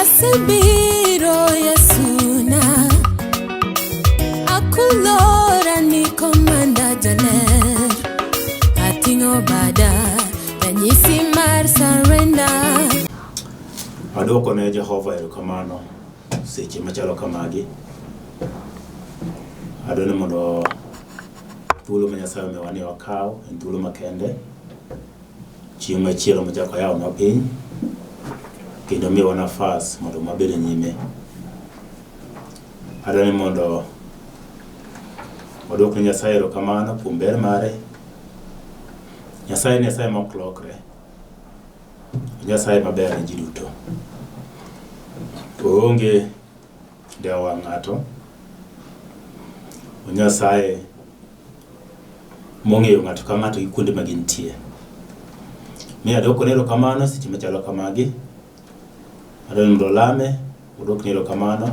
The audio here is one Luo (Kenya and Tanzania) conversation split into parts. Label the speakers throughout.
Speaker 1: Asebiro Yesuna, akulora ni komanda jaler, ating'o bada ranyisi mar surrender.
Speaker 2: Adwoko ne Jehova erokamano seche machalo kamagi. Adwa ni mondo thuolo ma Nyasaye omiyowa ni wakaw en thuolo makende. Chieng' machielo mochako oyawonwa piny kendo miyowa nafas mondo wabed e nyime. Adwa ni mondo wadwok ne Nyasaye erokamano kuom ber mare. Nyasaye en Nyasaye ma ok lokre. Nyasaye maber ne ji duto. Oonge dewo wang' ng'ato. Nyasaye mong'eyo ng'ato ka ng'ato gi kuonde ma gintie. Mi adwokone erokamano seche machalo kamagi. Adwaro ni mondo olame, odwokne erokamano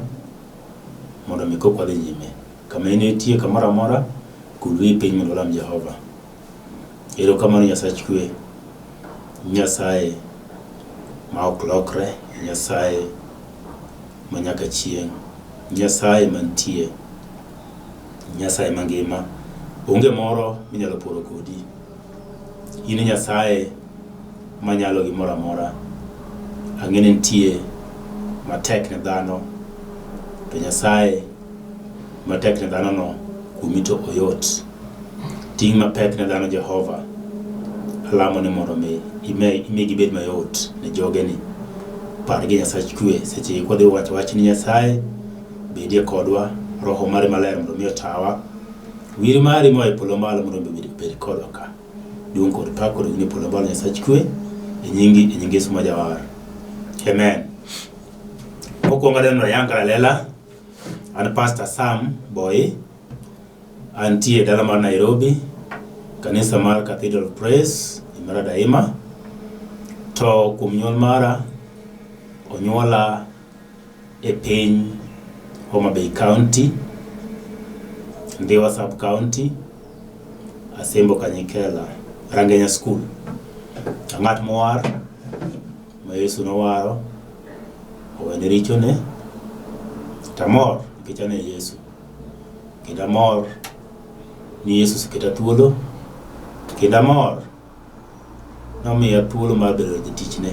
Speaker 2: mondo mi kok wadhi nyime. Kama intie kamoro amora, kul wiyi piny mondo walam Jehova. Erokamano Nyasach kwe, Nyasaye ma ok lokre, Nyasaye ma nyaka chieng', Nyasaye mantie, Nyasaye mangima. Onge moro minyalo poro kodi. In e Nyasaye manyalo gimoro amora. Ang'e ni nitie matek ne dhano, to Nyasaye matek ne dhano no kuomi to oyot. Ting' mapek ne dhano Jehova, alamo ni mondo mi ime gibed mayot ne jogeni. Pargi Nyasach kwe seche kwadhi wacho wach ni Nyasaye, bedie kodwa, roho mari maler mondo mi otawa. Wir mari moa e polo malo mondo mi obed kodwa ka. Duong' kod pak kod e polo malo Nyasach kwe, e nyingi, e nying Yesu ma Jawar. Amen. Mokwongo adwa ni ayanga lela, an Pastor Sam Boy, antie e dala mar Nairobi, kanisa mar Cathedral of Praise, Imara Daima. To kuom nyuol mara, onyuola e piny Homa Bay County, Ndhiwa Sub County, Asembo Kanyikela, Rangenya School. Ang'at mowar, ma Yesu nowaro, owene richone, tamor nikech an e Yesu. Kendo amor ni Yesu oseketa thuolo, kendo amor nomiya thuolo mar bedo jatichne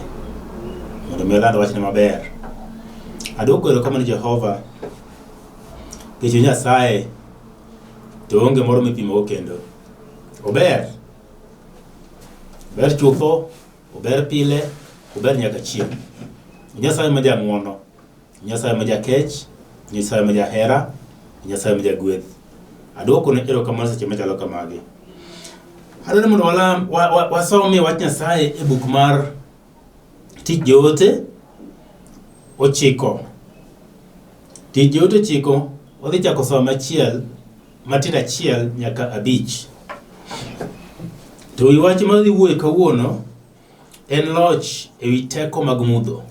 Speaker 2: mondo mi aland wachne maber. Adwoko erokamano Jehova nikech Nyasaye to onge moro mipimogo kendo. Ober, ober chutho, ober pile, ober nyaka chieng'. Nyasaye ma jang'wono, Nyasaye ma jakech, Nyasaye ma jahera, Nyasaye ma jagweth. Adwokone erokamano seche machalo kamagi. Adwaro ni mondo walam, wa, wa, wasomie wach Nyasaye e buk mar Tich Joote ochiko. Tich Joote ochiko, wadhi chako somo achiel, matindo achiel nyaka abich. To wi wach ma wadhi wuoye kawuono en loch ewi teko mag mudho.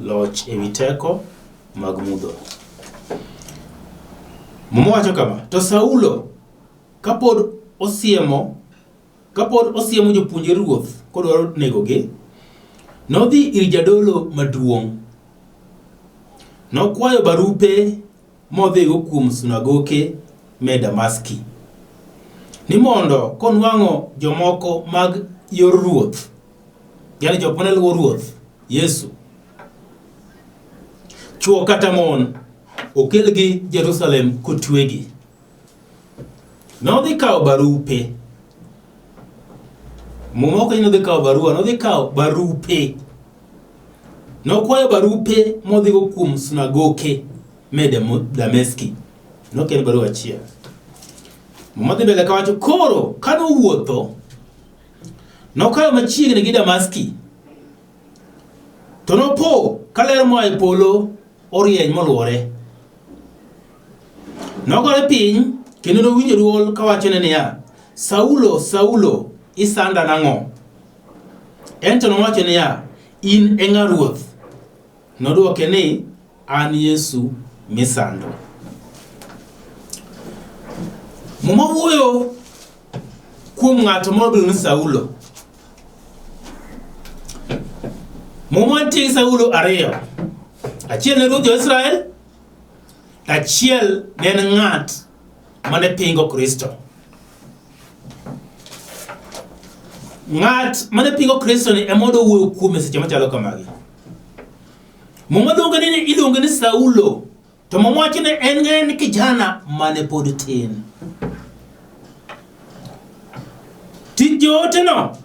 Speaker 2: Loch ewi teko mag mudho. Muma wacho kama, to Saulo kapod osiemo kapod osiemo jopuonjre Ruoth kodwaro negogi, nodhi ir jadolo maduong'. Nokwayo barupe modhigo kuom sunagoke me Damaski, ni mondo konwang'o jomoko mag yor Ruoth, yani jok mane luwo Ruoth Yesu, chwo kata mon, okelgi Jerusalem kotwegi. Nodhi kawo barupe. Muma ok ni nodhi kawo barua, nodhi kawo barupe. Nokwayo barupe modhigo kuom sunagoke me Dameski. Nokel barua achiel. Muma dhi mbele kawacho, koro ka nowuotho, nokayo machiegni gi Damaski, to nopo ka ler moa e polo orieny molwore. Nogore piny kendo nowinjo dwol kawachone niya, Saulo, Saulo, isanda nang'o? En to nowacho niya, In e ng'a Ruoth? Nodwoke ni, An Yesu misando. Muma wuoyo kuom ng'ato moro miluongo ni Saulo. Muma nitie gi Saulo ariyo. Achiel ne ruodh jo-Israel, to achiel ne en ng'at mane pingo Kristo. Ng'at mane pingo Kristo ni ema odwa wuoyo kuome seche machalo kamagi. Muma luonge ni iluonge ni Saulo, to Muma wacho ni en en kijana mane pod tin. Tich jooteno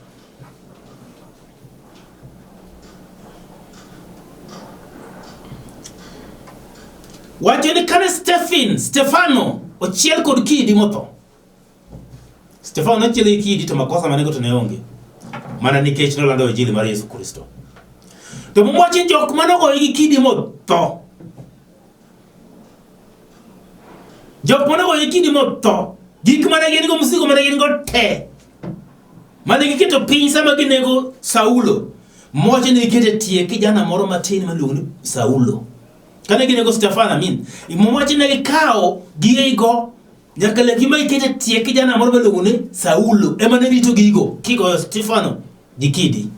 Speaker 2: wacho ni kane Stephen, Stefano ochiel kod kidi motho. Stefano nochiel gi kidi to makosa mane go to ne onge. Mana nikech nolando injili mar Yesu Kristo. To Muma wacho ni jok mane ogoye gi kidi motho. Jok mane ogoye gi kidi motho, gik mane gin go, msigo mane gin go te, mane giketo piny sama ginego Saulo, moche ne giketo e tie kijana moro matin miluongo ni Saulo. Kane ginego Stefano, amin, mowacho ne gikawo gigego nyaka leki ma giketo e tie kijana moro miluongo ni Saulo ema ne rito gigo kigoyo Stefano gi kidi.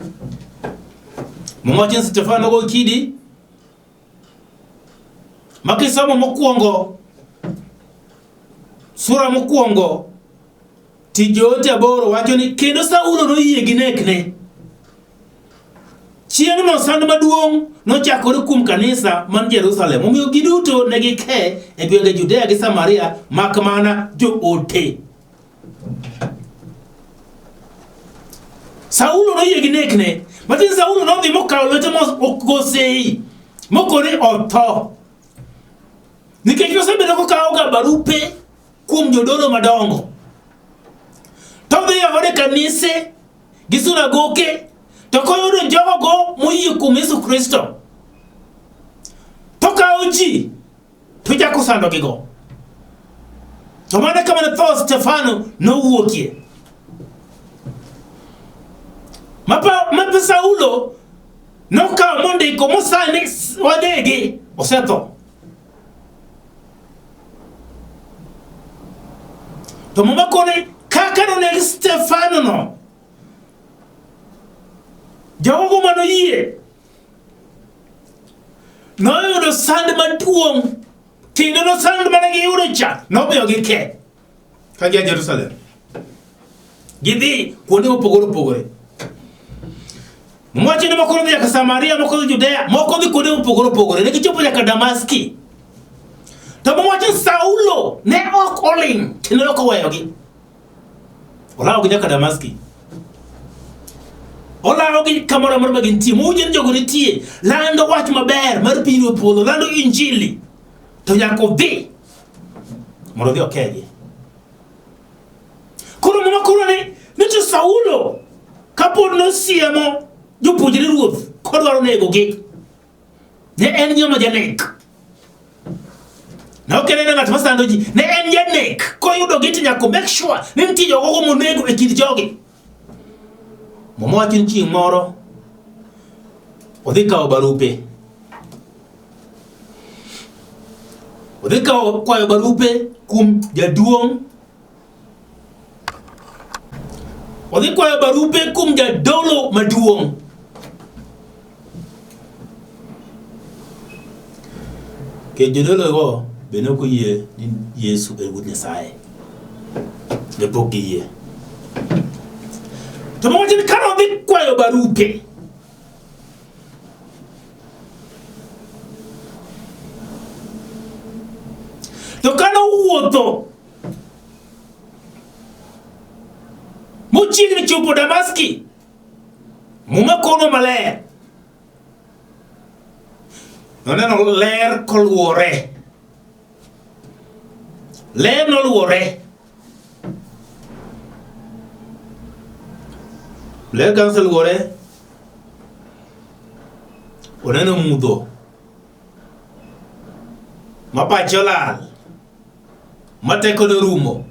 Speaker 2: Mowacho ni Stefano go kidi ma kisomo mokwongo sura mokwongo Tich Joote aboro wacho ni kendo Saulo noyie gi nekne. Chieng'no sand maduong' nochakore kuom kanisa man Jerusalem, omiyo giduto ne gike e gwenge Judea gi Samaria mak mana joote. Saulo noyie gi nekne. Matin Saulo nodhi mokawo lwete mogo sei mokone otho. Nikech nosebedo kokawoga barupe kuom jodolo madongo. To odhi e kanise gi sunagoke to koyudo jogo moyie kuom Yesu Kristo to kawo ji to chako sandogigo. To mana kama ne tho Stefano nowuokie. Ma Saulo nokawo mondiko mosani wadegi osetho. To Muma kone kaka noneg Stefano no, jogo manoyie noyudo sand maduong' kendo no sand mane giyudo cha nomiyo gike ka gia Jerusalem gidhi kuonde mopogore opogore. Mwacho ni moko nodhi nyaka Samaria, moko dhi Judea, moko dhi kuonde mopogore opogore. Ne gichopo nyaka Damaski. To mwacho Saulo ne ok oling' kendo ne ok oweyogi. Olawogi nyaka Damaski. Olawogi kamoro amora ma gintie. Mowinjo ni jogo nitie. Lando wach maber mar pinyruodh polo, lando injili. To nyaka odhi mondo odhi okegi. Koro muma koro ni ni to Saulo kapod nosiemo jopuonjre ruoth kodwaro negogi ne en ng'ama janek. Ne ok en ng'at masando ji, ne en janek. Koyudogi to nyaka make sure ni nitie jogogo monego e kind jogi. Muma wacho ni chieng' moro odhi kawo barupe. Odhi kawo kwayo barupe kuom jaduong' Odhi kwayo barupe kuom jadolo maduong'. Nikech jodologo be ne ok oyie ni Yesu en Wuod Nyasaye. Ne pok giyie. To mwacho ni kane odhi kwayo barupe, to kane owuotho mochiegni chopo Damaski, Muma kono maler. Noneno ler koluore. Ler noluore. Ler ka oseluore, oneno mudho ma pache olal. Ma tekone orumo,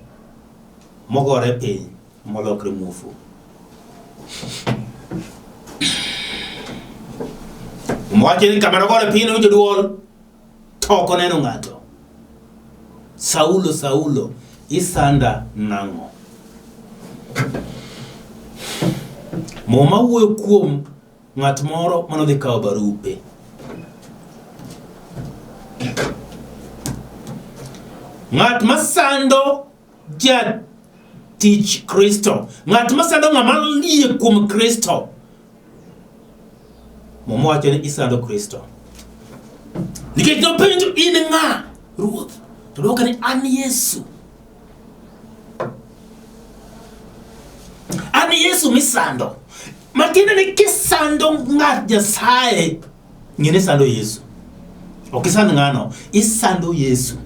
Speaker 2: mogore piny, molokre muofu. Mwacho ni kama nogore piny nowinjo dwol, to ok oneno ng'ato. Saulo, Saulo, isanda nang'o? Muma wuoyo kuom ng'at moro mane odhi kawo barupe. Ng'at masando jatich Kristo, ng'at masando ng'ama yie kuom Kristo, Muma wacho ni isando Kristo. Nikech nopenjo in ng'a, Ruoth? To dwoke ni an Yesu. An Yesu misando. Matiende ni kisando ng'at Nyasaye, ng'e ni isando Yesu. Ok isand ng'ano, isando Yesu.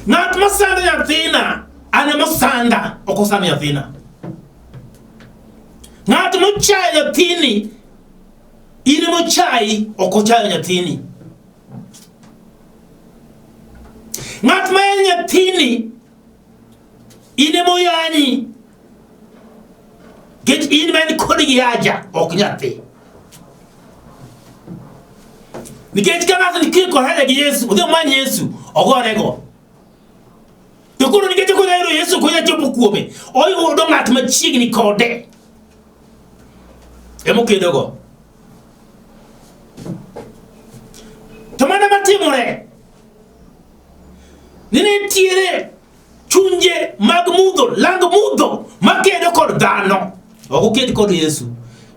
Speaker 2: Ng'at masando nyathina, an ema osanda, ok osand nyathina. Ng'at mochayo nyathini, in ema ochayi, ok ochayo nyathini. Ng'at ma en nyathini, in ema oyanyi, nikech in ma en kod gi haja, ok nyathi. Nikech ka ng'ato nitie kod haja gi Yesu, odhi omany Yesu, ogorego. To koro nikech ok onyal yudo Yesu, ok onyal chopo kuome, oyudo ng'at machiegni kode ema okedogo. To mano matimore ni nitiere chunje mag mudho, lang mudho makedo kod dhano. Ok oked kod Yesu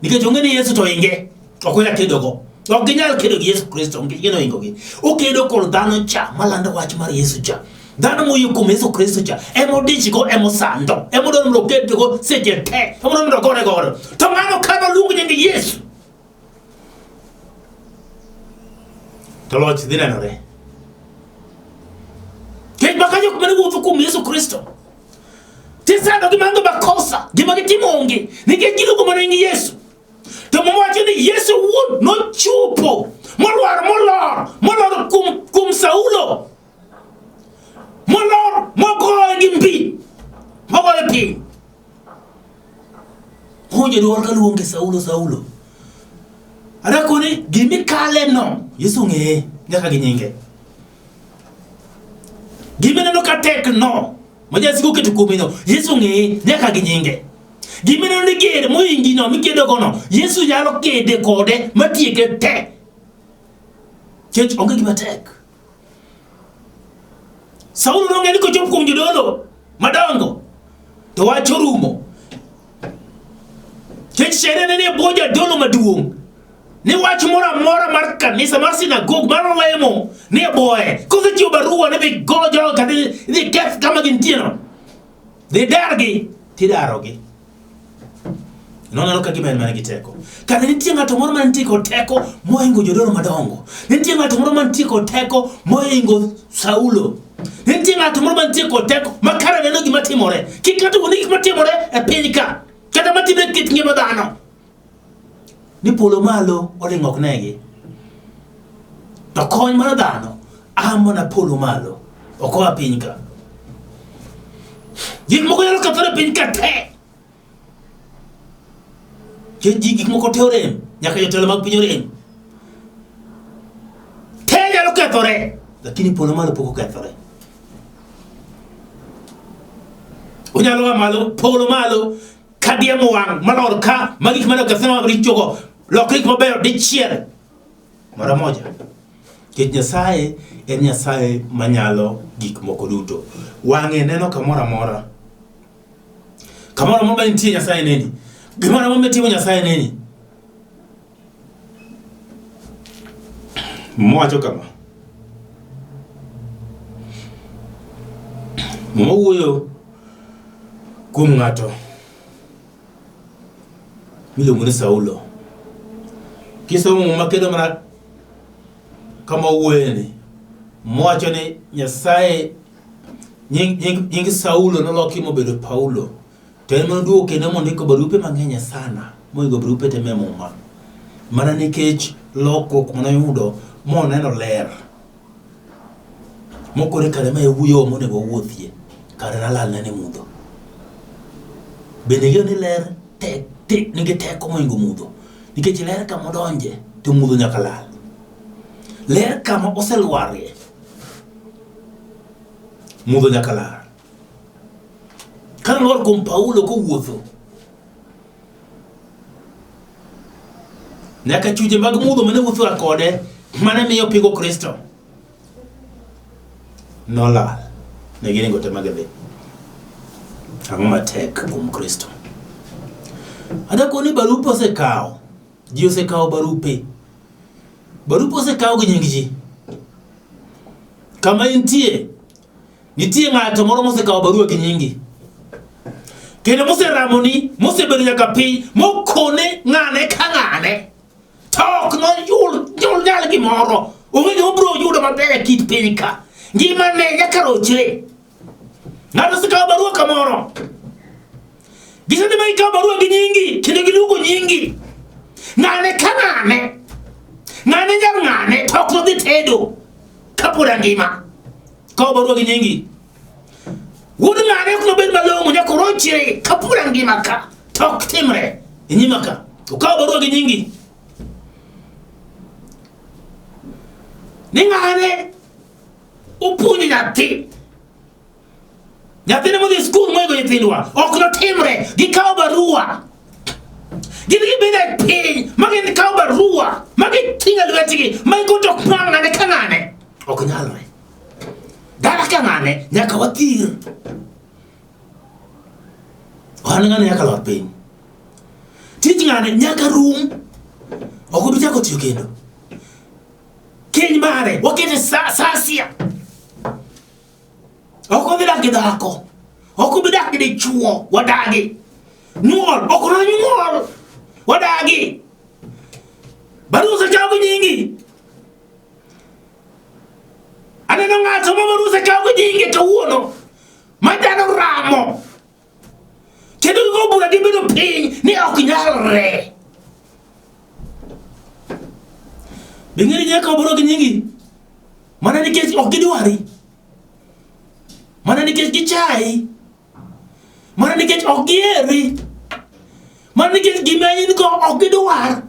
Speaker 2: nikech ong'e ni Yesu to inge, ok onyal kedogo. Ok ginyal kedo gi Yesu Kristo nikech gin ohingogi. Okedo kod dhano cha malando wach mar Yesu cha. Dhano moyie kuom Yesu Kristo cha ema odichgo, ema osando, ema odwaro mondo okedgo seche te, ema odwaro mondo ogore godo. To ng'ano ka noluong nying Yesu to loch dhi nenore. Nikech maka jok mane wuotho kuom Yesu Kristo tisando gi maonge makosa, gima gitimo onge, nikech giluongo mana nying Yesu. To Muma wacho ni Yesu owuon nochopo molwar molor molor kuom Saulo molor mogoye gi mbi mogoye piny. Owinjo dwol ka luonge Saulo Saulo. Adakoni gimikale no Yesu ong'eye nyaka gi nyinge. Gimineno ka tek no ma jasiko oketo kuomi no Yesu ong'eye nyaka gi nyinge. Gimineno ni ger mohingi no mikedogo no Yesu nyalo kede kode matieke te. Nikech onge gima tek. Saulo nong'e ni kochopo kuom jodolo madongo to wach orumo. Nikech sheria ne nie bwo jadolo maduong' ni wach moro amora mar kanisa mar sinagog mar lemo ni e bwoye. Kosechiwo barua ni dhi go jogo kata dhi keth kama gintie no, dhi dargi tidarogi. Noneno ka gima en mana gi teko. Kata nitie ng'ato moro ma nitie kod teko mohingo jodolo madongo. Nitie ng'ato moro ma nitie kod teko mohingo Saulo. Nitie ng'ato moro ma nitie kod teko ma kare neno gima timore. Kik ng'ato wuond gik matimore e piny ka, kata matimore e kit ngima dhano. Ni polo malo oling' ok negi. To kony mar dhano a mana polo malo, ok oa piny ka. Gik moko nyalo kethore e piny ka te. Nikech ji gik moko te orem, nyaka jotelo mag piny orem. Te nyalo kethore, lakini polo malo pok okethore. Onyalo a malo, polo malo, ka diemo wang' malor ka, ma gik mane okethore marichogo, lokre gik mabeyo dichiel mara moja. Nikech Nyasaye en Nyasaye manyalo gik moko duto. Wang'e neno kamoro amora. Kamoro amora ma nitie Nyasaye neni. Gimoro amora mitimo Nyasaye neni. Mwacho kama. Muma wuoyo kuom ng'ato miluongo ni Saulo. Kisomo Muma kendo mana kama owuoye ni, mowacho ni Nyasaye nying Saulo noloki mobedo Paulo. To en moduogo kendo mondiko barupe mang'eny sana, mohingo barupe te me Muma. Mana nikech lokruok manoyudo moneno ler. Mokore kare ma e yo monego owuothie, kare nalal nene mudho. Bende ing'eyo ni ler tek, te, nigi teko mohingo mudho. Nikech ler kama odonje to mudho nyaka lal. Ler kama oselwarie, mudho nyaka lal. Ka lwar kuom Paulo kowuotho, nyaka chunje mag mudho mane wuotho kode Mane miyo pigo Kristo nolal. Ne giringo te ma gidhi. Ang'o matek kuom Kristo? Adakoni barupe osekawo. Ji osekawo barupe. Barupe osekaw gi nying ji. Kama intie, nitie ng'ato moro mosekawo barua gi nyingi. Kendo moseramoni, mosebedo nyaka piny, mokone ng'ane ka ng'ane. To ok noyud nyul nyal gimoro. Onge gima obiro yudo maber e kit piny ka. Ngimane nyaka rochre. Ng'ato osekawo barua kamoro. Gisedhi ma gikawo barua gi nyingi kendo giluongo nyingi. Ng'ane ka ng'ane. Ng'ane nyar ng'ane to ok nodhi tedo kapod angima. Kawo barua gi nyingi. Wuod ng'ane ok nobed malong'o nyaka orochre kapod angima ka. To ok timre e nyima ka. Okawo barua gi nyingi. Ni ng'ane opuonjo nyathi. Nyathine modhi skul moigo nyithindwa ok notimre. Gikawo barua. Gin gibedo e piny ma gikawo barua ma giting'o e lwetgi ma igo to ma ng'ane ka ng'ane. Ok nyalre. Dala ka ng'ane nyaka wathir. Ohand ng'ane nyaka lor piny. Tij ng'ane nyaka rum. Ok obi chako tiyo kendo. Keny mare wakete sasia. Ok obi dak gi dhako. Ok obi dak gi dichuo. Wadagi. Nyuol. Ok nonyuol. Wadagi. Barua osekaw gi nyingi. Aneno ng'ato ma barua osekaw gi nyinge kawuono. Ma dhano ramo. Kendo gigo bura gibedo piny ni ok nyalre. Be ing'eyo ni nyaka barua gi nyingi? Mana nikech ok gidwari. Mana nikech gichayi. Mana nikech ok giheri. Mana nikech gima in go ok gidwar.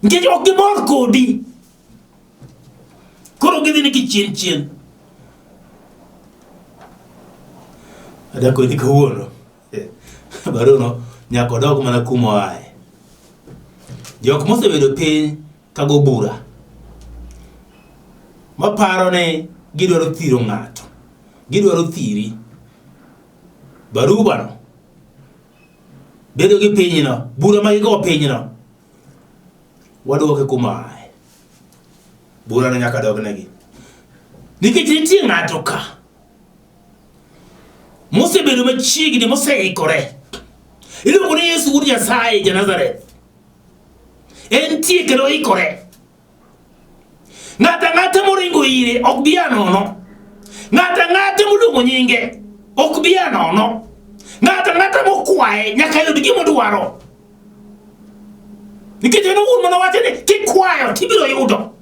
Speaker 2: Nikech ok gimor kodi. Koro gidhi ni kichien chien. Adakoni kawuono. Baruno nyaka odog mana kuma oaye. Jok mosebedo piny kago bura maparo ni gidwaro thiro ng'ato, gidwaro thiri. Barubano bedo gi pinyno, bura ma gigo pinyno, waduoke kuma aye. Burano nyaka dognegi. Nikech nitie ng'ato ka mosebedo machiegni, moseikore. Iluongo ni Yesu wuod Nyasaye ja Nazareth. Entie kendo oikore. Ng'ato ang'ata moringo ire ok bi a nono. Ng'ato ang'ata moluongo nyinge ok bi a nono. Ng'ato ang'ata mokwaye nyaka yud gima odwaro. Nikech en owuon mana wacho ni kikwayo tibiro yudo.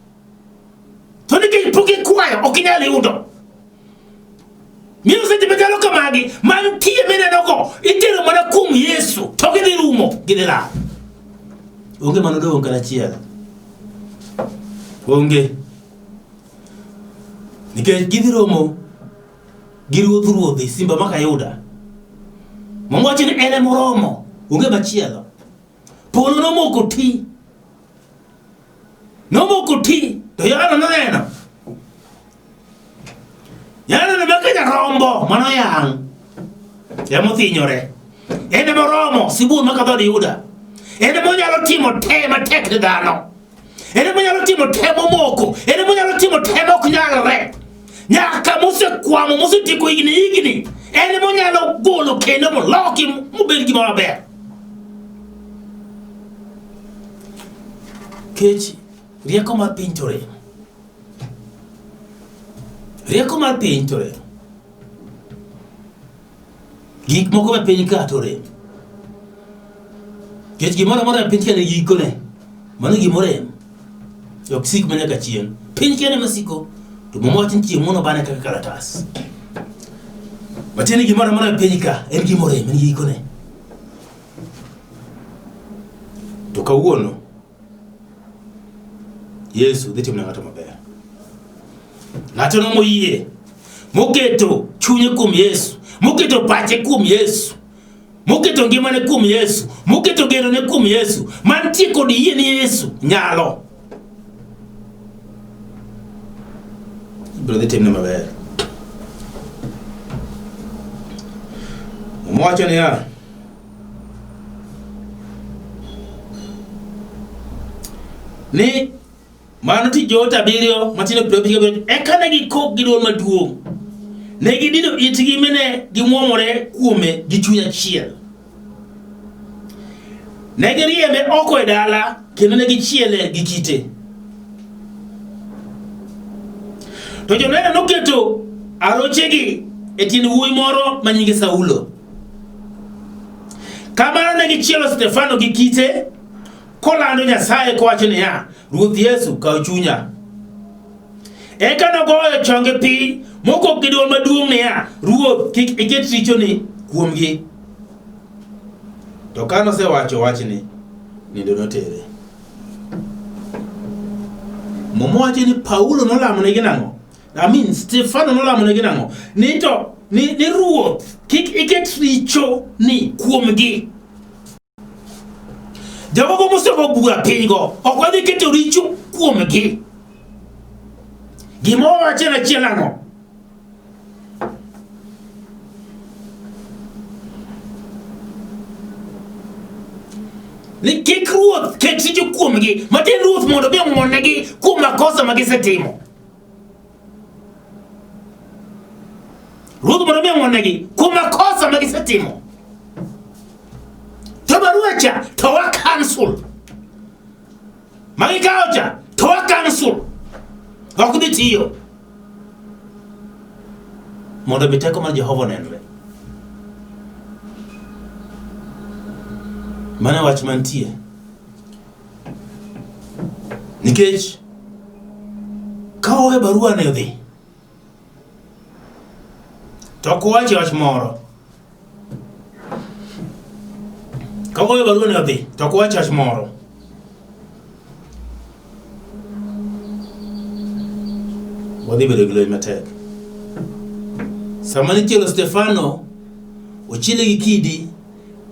Speaker 2: To nikech pok ikwayo ok inyal yudo. Miyo seche machalo kamagi mantie minenogo itero mana kuom Yesu to gidhi rumo gidhi lal. Onge mano dong' kata achiel. Onge. Nikech gidhi romo gi ruodh ruodhi simba ma Kayuda. Muma wacho ni en emoromo, onge machielo. Polo nomoko ti. Nomoko ti to Yohana noneno. Yohana noneno ka nyarombo mano yang' emothinyore. En emoromo sibuor ma ka dhood Juda. En emonyalo timo te matek ne dhano. En emonyalo timo te momoko. En emonyalo timo te mok nyalre. Nyaka mosekwamo mosetieko higni higni. En emonyalo golo kendo moloki mobed gimoro maber. Kech rieko mar piny to rem. Rieko mar piny to rem. Gik moko e piny ka to rem. Nikech gimoro amora e piny ka nigi gikone, mano gima orem. Ok sik ma nyaka chieng'. Piny kende ema siko, to Muma wacho ni chieng' moro nobane kaka kalatas. Matiende ni gimoro amora e piny ka en gima orem, en gi gikone. To kawuono, Yesu dhi timo ne ng'ato maber. Ng'ato no moyie, moketo chunye kuom Yesu, moketo pache kuom Yesu, moketo ngimane kuom Yesu, moketo genone kuom Yesu, mantie kod yie ni Yesu nyalo. Ibiro dhi timne maber. Muma wacho niya, ni mano tij joote abiriyo matindo 57 eka ne gikok gi dwol maduong'. Ne gidino itgi mi ne gimwomore kuome gi chuny achiel. Ne giriembe oko e dala kendo ne gichiele gi kite. To joneno noketo arochegi e tiend wuoyi moro ma nyinge Saulo. Kamano ne gichielo Stefano gi kite kolando Nyasaye kowacho niya, Ruoth Yesu, kaw chunya. Eka nogoyo chonge piny mokok gi dwol maduong' niya, Ruoth, kik iket richoni kuomgi. To ka nosewacho wachni, nindo notere. Muma wacho ni Paulo nolamo negi nang'o? I mean, Stefano nolamo negi nang'o? Ni to ni, ni Ruoth, kik iket richo ni kuomgi. Jogogo mosego bura pinygo ok wadhi keto richo kuomgi. Gima wawacho en achiel ang'o? Ni kik ruoth ket richo kuomgi, matin ruoth mondo obi ong'wonnegi kuom makosa ma gisetimo. Ruoth mondo omi ong'wonnegi kuom makosa ma gisetimo. To barua cha to wa cancel. Ma gikawo cha to wa cancel. Ok dhi tiyo. Mondo mi teko mar Jehova onenre. Mano e wach mantie. Nikech ka owe barua ne odhi to ok owacho wach moro. Ka owe barua ne odhi to ok owacho wach moro. Wadhi bedo gi lweny matek. Sama nichielo Stefano, ochiele gi kidi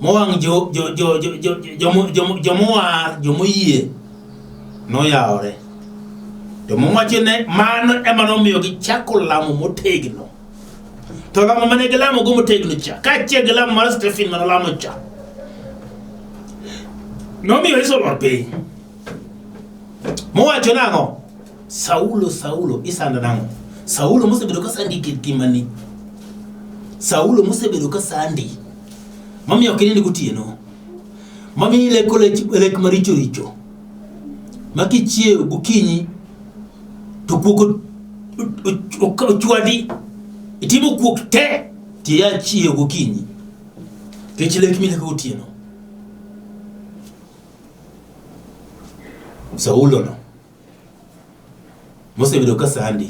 Speaker 2: mowang' jo jo jo jo jo jomo jomo jomowar jomoyie noyawore. To Muma wacho ne mano ema nomiyo gichako lamo motegno. To lamo mane gilamo go motegno cha, kaachiel gi lamo mar Stephen mane olamo cha, nomiyo Yesu olor piny. Mowacho nang'o? Saulo, Saulo, isanda nang'o? Saulo mosebedo ka sandi kit ngimani. Saulo mosebedo ka sandi. Mamiyo ok inind gotieno. Mamiyo ileko lek, lek maricho richo. Ma kichiew gokinyi to kuok ochwadi. Itimo kuok te tiya chiew gokinyi. Kech lek mileko gotieno. Saulo no mosebedo ka sandi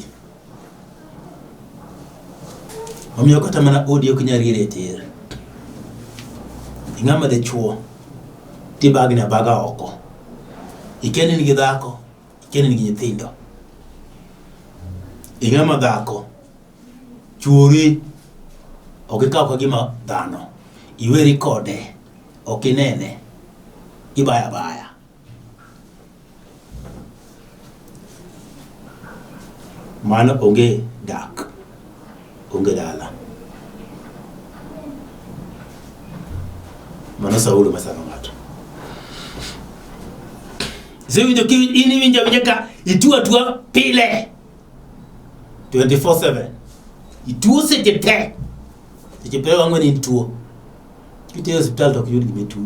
Speaker 2: omiyo kata mana odi ok nyal riere tir. Ing'ama dichuo tibagni abaga oko. Ikia ni in gi dhako, ikia ni in gi nyithindo. Ing'ama dhako, chuori ok ikaw ka gima dhano. Iweri kode, ok inene, ibaya abaya. Mano onge dak, onge dala. Mano Saulo masano ng'ato. Isewinjo ki in iwinjo awinja ka ituo atua pile 24/7. Ituo seche te. Seche 24 in tuo. Kitero e osiptal to ok yud gima ituo.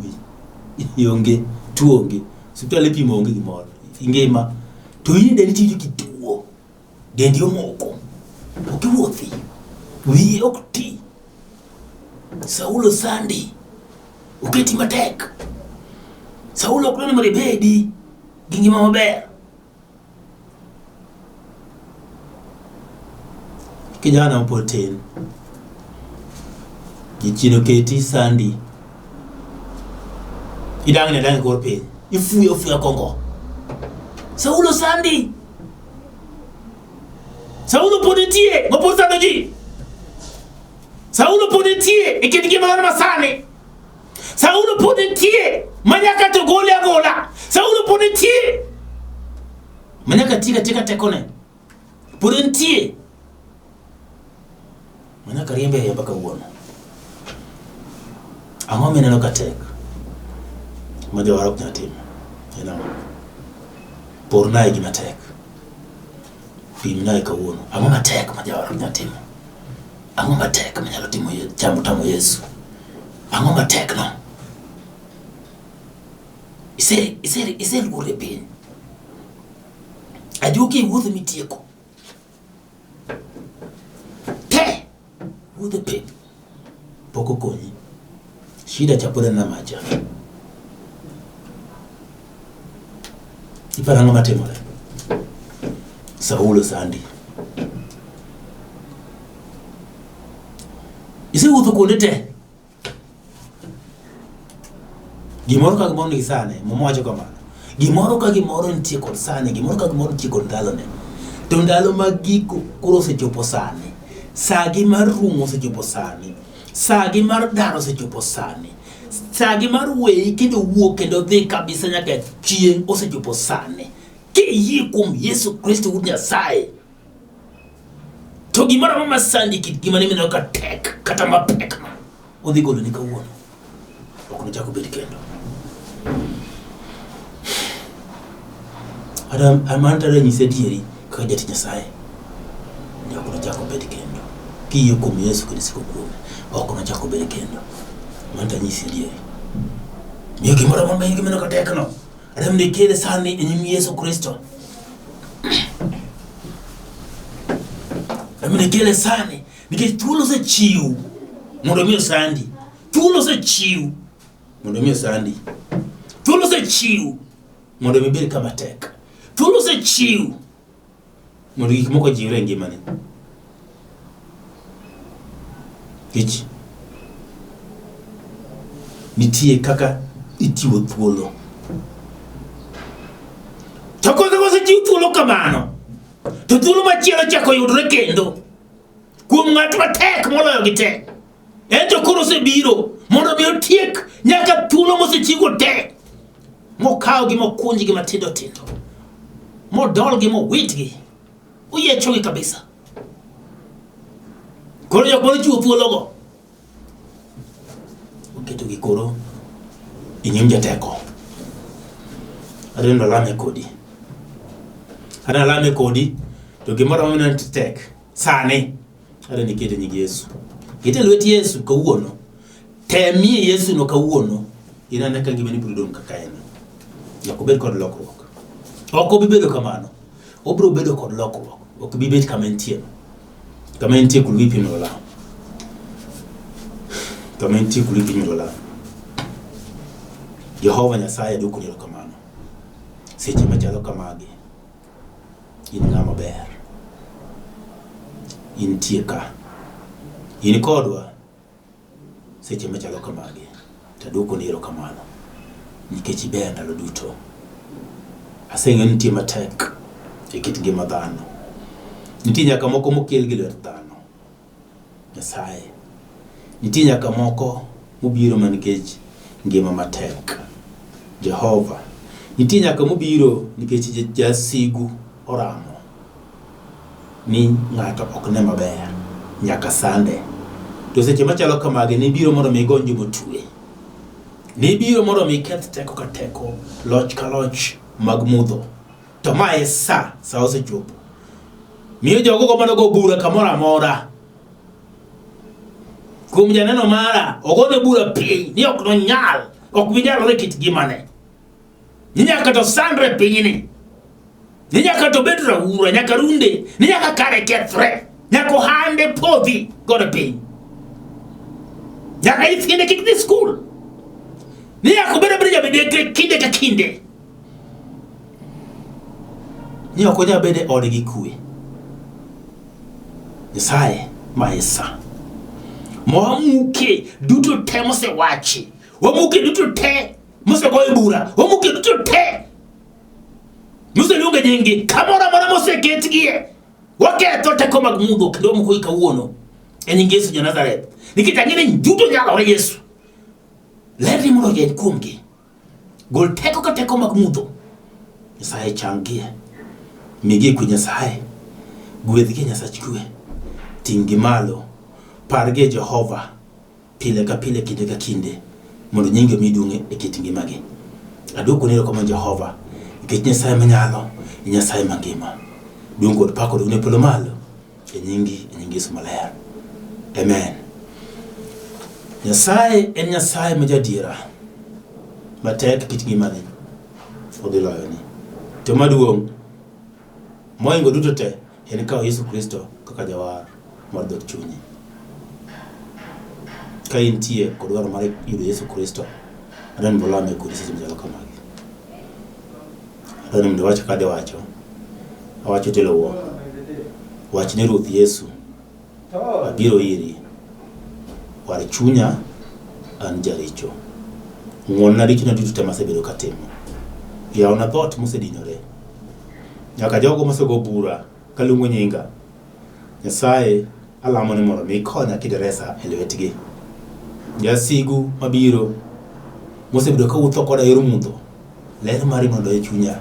Speaker 2: Ionge, tuo onge. Osiptal ipimo onge gimoro. Ingima. To in dendi tiwinjo kituo. Dendi omoko. Ok iwuothi. Wiyi ok ti. Saulo sandi. Oketi matek. Saulo ok dwar ni mondo ibedi gi ngima maber. Kijana mapod tin, jachien oketi sandi, idang'ni adang'a e kor piny, ifuyo afuya kongo. Saulo sandi, Saulo pod nitie, ma pod sando ji. Saulo pod nitie e kit ngima dhano masani. Saulo pod nitie ma nyaka to gole agola. Saulo pod nitie ma nyaka tiek atieka tekone. Pod entie. Nyaka riembe ariemba kawuono. Ang'o mineno ka tek ma jawar ok nyal timo? En ang'o? Pornae gima tek. Pimnae kawuono. Ang'o matek ma jawar ok nyal timo? Ang'o matek manyalo timo chamo tamo Yesu? Ang'o matek no? Ise ise iseluor e piny. Ajuoke iwuotho mitieko. Te! Wuotho piny. Pok okonyi. Shida cha pod en macha. Iparo ang'o matimore? Saulo sandi. Isewuotho kuonde te. Gimoro ka gimoro nigi sane, Muma wacho kamano. Gimoro ka gimoro nitie kod sane, gimoro ka gimoro nitie kod ndalone. To ndalo mag giko koro osechopo sani. Sagi mar rumo osechopo sani. Sagi mar dar osechopo sani. Sagi mar weyi kendo wuok kendo dhi kabisa nyaka chieng' osechopo sani. Kiyie kuom Yesu Kristo Wuod Nyasaye, to gimoro amora masandi kit ngimani mineno ka tek kata mapek ma odhi goloni kawuono ok nochak obed kendo. Adam amanta ranyisi adieri kaka jatich Nyasaye ni ok nochak obed kendo. Kiyie kuom Yesu kendo isiko kuome, ok nochak obed kendo. Mano tanyisi adieri. Miyo gimoro amora ma in gimineno ka tekno, Adam ni kele sani e nyim Yesu Kristo. Adam ni kele sani nikech thuolo osechiw mondo mi osandi. Thuolo osechiw mondo mi osandi. Thuolo osechiw mondo mi ibed kama tek. Thuolo osechiw mondo gik moko ojiwre e ngimani. Nikech nitie kaka ichiwo thuolo. To kose kosechiw thuolo kamano, to thuolo machielo chako yudore kendo kuom ng'at matek moloyo gi te. En to koro osebiro mondo mi otiek nyaka thuolo mosechiwgo te, mokawgi mokunjgi matindo tindo, modolgi mowitgi, oyiechogi kabisa. Koro jok mane ochiwo thuologo oketogi koro e nyim jateko. Adwa alame kodi. Adwa alame kodi to gimoro amora mineno tek sani adwa ni ikete nying Yesu. Kete lwet Yesu kawuono. Temie Yesu no kawuono. Inane ka ngimani biro dong' kaka en. Nyaka obed kod lokruok. Ok obi bedo kamano. Obiro bedo kod lokruok. Ok bi bet kama entie no. Kama entie kul wi piny mondo Kama entie kul wi piny mondo olam. Jehova Nyasaye dwokoni erokamano. Seche machalo kamagi, in ng'ama ber. Intie ka. In kodwa seche machalo kamagi. To adwokoni erokamano nikech iber ndalo duto. Aseng'eyo ni nitie matek e kit ngima dhano. Nitie nyaka moko mokel gi lwet dhano. Nyasaye. Nitie nyaka moko mobiro mana nikech ngima matek. Jehova. Nitie nyaka mobiro nikech jasigu oramo ni ng'ato ok ne maber nyaka sande. To seche machalo kamagi nibiro mondo mi igony joma otwe. Nibiro mondo mi iketh teko ka teko, loch ka loch mag mudho. To ma e sa, sa osechopo. Miyo jogo go mane ogo bura kamoro amora. Kuom janeno mara, ogone bura piny ni ok nonyal, ok bi nyalore kit ngimane. Ni nyaka to sandre pinyni. Ni nyaka to bed raura, nyaka runde, ni nyaka kare kethre, nyaka ohande podhi gore piny. Nyaka nyithinde kik dhi skul. Ni nyaka obed abeda jamidekre kinde ka kinde. Ni ok onyal bedo e ode gi kwe. Nyasaye ma e sa. Ma wamuke duto te mosewachi. Wamuke duto te mosegoyo bura. Wamuke duto te moseluonge nyinggi. Kamoro amora moseketgie. Waketho teko mag mudho kendo wamukogi kawuono. E nying Yesu ja Nazareth. Nikech ang'e ni duto nyalore Yesu. Lerni mondo orieny kuomgi. Gol teko ka teko mag mudho. Nyasaye changgie. Migi kwe Nyasaye. Gwedhgi Nyasach kwe. Ting' gi malo. Pargie Jehova pile ka pile, kinde ka kinde, mondo nyingi omi duong' e kit ngimagi. Aduoko ni erokamano Jehova, nikech Nyasaye manyalo, e Nyasaye mangima. Duong' kod pak oduogne polo malo, e nyingi, e nying Yesu maler. Amen. Nyasaye en Nyasaye ma jadiera, matek kit ngimani odhi loyoni. To maduong' mohingo duto te en kawo Yesu Kristo kaka jawar mar dhood chunyi. Ka intie kod dwaro mar yudo Yesu Kristo, adwaro ni mondo walame kodi seche machalo kamagi. Adwaro ni mondo iwach kaka adhi wacho. Awacho tiluwo. Wach ni Ruoth Yesu, abiro iri. War chunya, an jaricho. Ng'wonna richona duto te masebedo katimo. Yawna dhoot mosedinore. Nyaka jogo mosego bura kaluongo nyinga. Nyasaye alamo ni mondo mi ikonya kendo iresa e lwetgi. Jasigu mabiro mosebedo kawuotho koda e yor mudho, ler mari mondo e chunya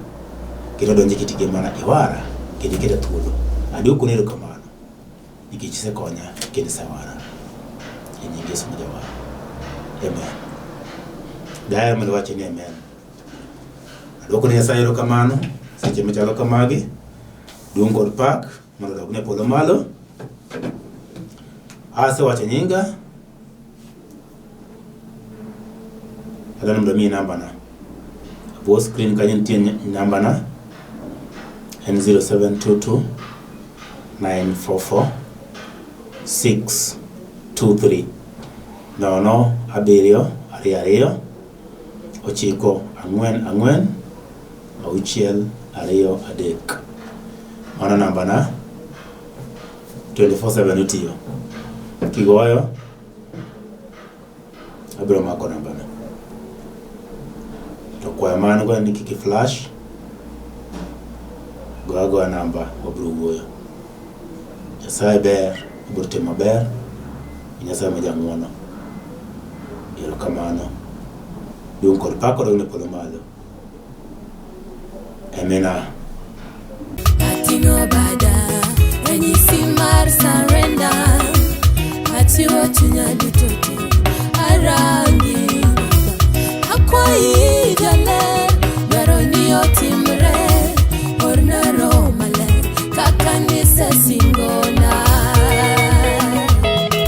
Speaker 2: kendo odonj e kit ngimana, iwara kendo iketa thuolo. Aduokoni erokamano nikech isekonya kendo isewara. E nying Yesu ma Jawar. Amen. Daher mondo iwach ni amen. Aduoko ne Nyasaye erokamano seche machalo kamagi. Duong' kod pak mondo odogne polo malo. Asewacho nyinga. Adwaro mondo amiyi nambana. E bwo screen kanyo nitie nambana. En 0722 944 623 nono abiriyo ariyo ariyo ochiko ang'wen ang'wen auchiel ariyo adek. Mano nambana 24/7 otiyo. Kigoyo abiro mako nambana. To kwayo ma an go en ni kik i flash, go agoya namba wabiro wuoyo. Nyasaye ber, obiro timo maber, Nyasaye ma jang'uono. Erokamano. Duong' kod pak odog ne polo malo. Amina.
Speaker 1: Ating'o bada ranyisi mar surrender. Achiwo chunya duto.